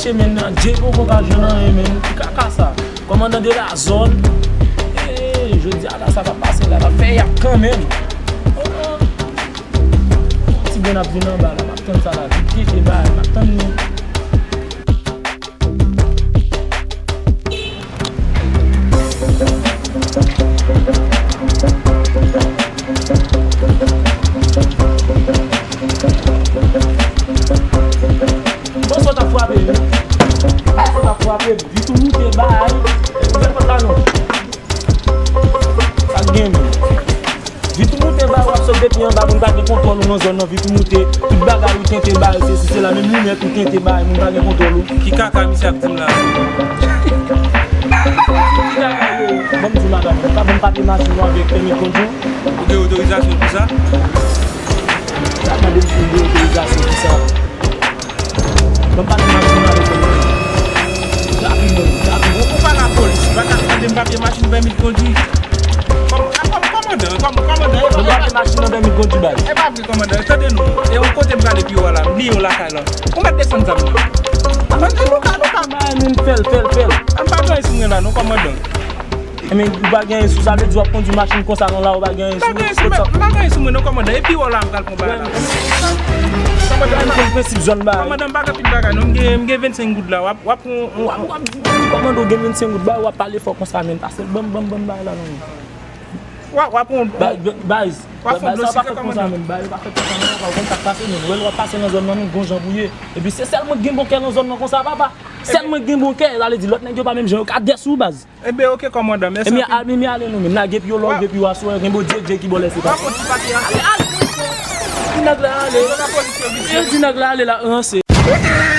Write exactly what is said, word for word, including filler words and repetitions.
Che men nan, Dye poko ka jwenn anyen men. Ki kaka sa? Kòmandan de la zòn. Eh, jodi a la sa pa pase la, l ap fè yap kanmenm. Oh, oh. Ti grenn ap vin anba la, m ap tann sa la, vit keke bay, m ap tann li. Bon, sa w t ap frape, wi. Sa w t ap frape, vit ou moute bay. Ouvè pòt la non. Sa k gen menm? Vit ou moute bay, w ap sot depi anba, moun pa gen kontwòl ou nan zòn nan, vit ou moute, tout bagay ou tente bay, se si se la, menm linèt ou tente bay, moun pa gen kontwòl ou. Ki kaka misye ap di m la? Ki kaka yo? Ban m di w, madanm, ou pa ban m papye machin ou avèk pèmi kondwi? Ou gen otorizasyon pou sa? Sa tande m si w gen otorizasyon pou sa. Ban m pale machin nan ale kòm. Rapi non, rapi. Ou pa lapolis, ou pa ka mande m papye machin pèmi kondwi. Kòm, kòm, kòmandan, kòm, kòmandan, e pa, e pa, papye machin nan pèmi kondwi bay. E pa vre, kòmandan, tande non. E yon kote m prale pi wo a la, m bliye yon lakay la. Ou mèt desann zam nan. Mande Luka, Luka. Bay, men fè l, fè l, fè l. M pa gen anyen sou mwen la non, kòmandan. Enben, ou pa gen anyen sou, sa vle di w ap kondwi machin konsa nan lari, ou pa gen anyen sou ou. M pa gen anyen sou mwen non, kòmandan. E pi wo la m pral pran bagay la. Kòmandan, m konn prensip zòn ba. Kòmandan, m pa gen pil bagay non. M gen, m gen vennsenk goud la. W ap, w ap pran, w ap, w ap di, di kòmandan ou gen vennsenk goud ba, w ap pale fò konsa, men. Pase l ban m, ban m, ban m bagay la non. W ap, w ap pran. Ba, ba, baz. W ap fè dlo sitre, kòmandan. Ba, yo pa fè konsa non, ou konn sa k pase, men. Ou wè l w ap pase nan zòn nan, men gon jan pou ye. Epi se sèl mwen k gen bon kè nan zòn nan konsa, papa. Sèl mwen k gen bon kè, sa vle di lòt nèg yo pa menm jan, yo ka dèsou baz. Enben, oke, kòmandan, mèsi anpil. Ebyen, ale, men ale nou menm. Lage pye w lòk depi w aswè, gen bon Dye, Dye ki bò lèse pase. W ap fè ti pati a. Ale, ale. Di nèg la ale. Yo pa polis yo vite. Yo di nèg la ale, l ap ranse.